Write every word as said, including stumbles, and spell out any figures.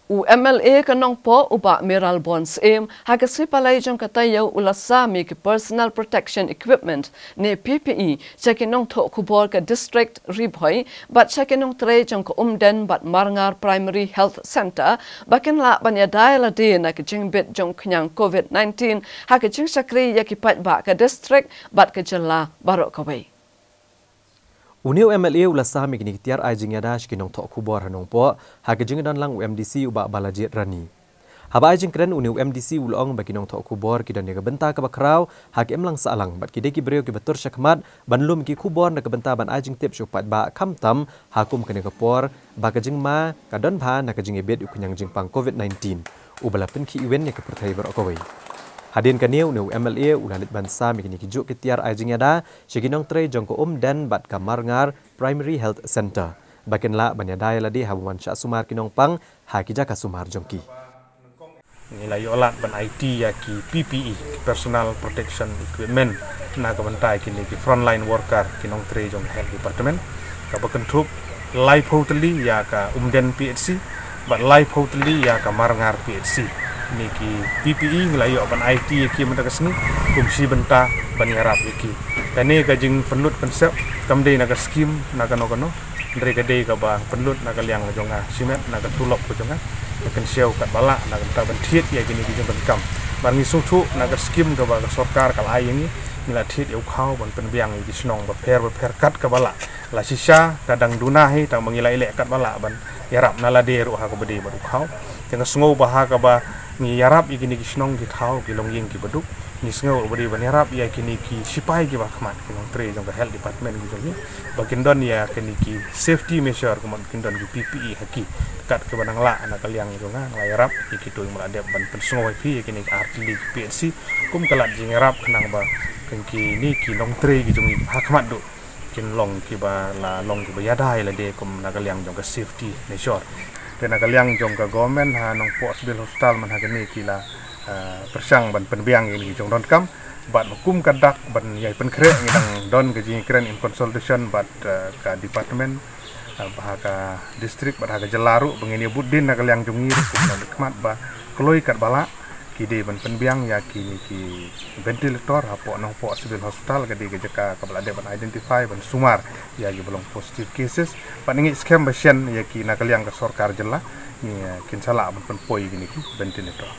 U M L A ka Nongpoh u Bah Mayralborn Syiem ha ka sngi Palei jong ka taïew u la sam ïa ki personal protection equipment ne P P E sha ki nongthoh khubor ka district Ri Bhoi bad sha ki nongtrei jong ka Umden bad Marngar Primary Health Centre ba kin lah ban ïada ïalade na ka jingbit jong ka khñiang covid nineteen ha ka jingshakri ïa ki paidbah ka district bad ka jylla baroh kawei. Une u M L A u la sam ïa kine ki tiar ai jingïada sha ki nongthoh khubor ha Nongpoh ha ka jingdon lang u M D C u Bah Balajied Rani. Haba ai jingkren une u M D C u la ong ba ki nongthoh khubor ki don ïa ka bynta kaba khraw ha ka imlang sahlang bad ki dei ki briew kiba tur shakhmat ban lum ki khubor na ka bynta ban ai jingtip sha u paidbah khamtam ha kum kane ka por ba ka jingma ka don bha na ka jingïabit u khñiang jingpang covid nineteen uba la pynkhih iwin ïa ka pyrthei baroh kawei. Hadien kane une u M L A u la leit ban sam ïa kine ki juh ki tiar ai jingïada sha ki nongtrei jong ka Umden bad ka Marngar Primary Health Centre ba kin lah ban ïada ïalade haba wan shah sumar ki nongpang ha ki jaka sumar jong ki. Ngi la ïoh lad ban aiti ïa ki P P E, ki personal protection equipment, na ka bynta ïa kine ki frontline worker, ki nongtrei jong ka health department, kaba kynthup laiphew tylli ïa ka Umden P H C bad laiphew tylli ïa ka Marngar P H C. Kine ki P P E ngi la ïoh ban aiti ïa ki mynta ka sngi kum shi bynta ban ïarap ïa ki. Kane ka jingpynlut pynsep kam dei na ka skim na kano kano, hynrei ka dei kaba pynlut na ka liang jong nga shimet na ka tulop ka jong nga, ka kynshew katba lah na ka bynta ban thied ïa kine ki jingdonkam. Bad ngi sngewthuh na ka skim kaba ka sorkar ka la ai ïa ngi, ngi la thied ïa u khaw ban pynbiang ïa ki shnong bapher bapher kat kaba lah. La shisha ka dang duna hi tang ba ngi la ïaleh katba lah ban ïarap na lade ruh ha kaba dei bad u khaw. Te nga sngew ba ha kaba ngi ïarap ïa kine ki shnong, ki thaw, ki longïing kiba duk, ngi sngew ruh ba dei ban ïarap ïa kine ki shipai kiba khmat, ki nongtrei jong ka health department ki jong ngi, ba kin don ïa kine ki safety measure, kumba kin don ki P P E ha ki. Kat kaba nang lah na ka liang jong nga, nga la ïarap ïa kito, nga la dep ban pynsngew ïa phi ïa kine ki ar tylli ki P H C kum ka lad jingïarap khnang ba kine ki nongtrei ki jong ngi ha khmat duh kin long kiba la long kiba ïada ïalade kum na ka liang jong ka safety measure. Te na ka liang jong ka government ha Nongpoh Civil Hospital man ha kane ki la, ah, pyrshang ban pynbiang ïa kine ki jingdonkam bad kum ka dak ban ïai pynkhreh ngi dang don ka jingkren in consultation bad, ah, ka department, ah, bad ha ka district bad ha ka jylla ruh ba ngin ïa bud dien na ka liang jong ngi ruh kum na ka khmat ba kloi katba lah ki dei ban pynbiang ïa kine ki ventilator hapoh Nongpoh Civil Hospital, ka dei ka jaka kaba la dep ban identify ban sumar ïa kiba long positive cases. Bad ngi ngeit skhem ba shen ïa ki na ka liang ka sorkar jylla ngi, eh, kin sa lah ban pynpoi ïa kine ki ventilator.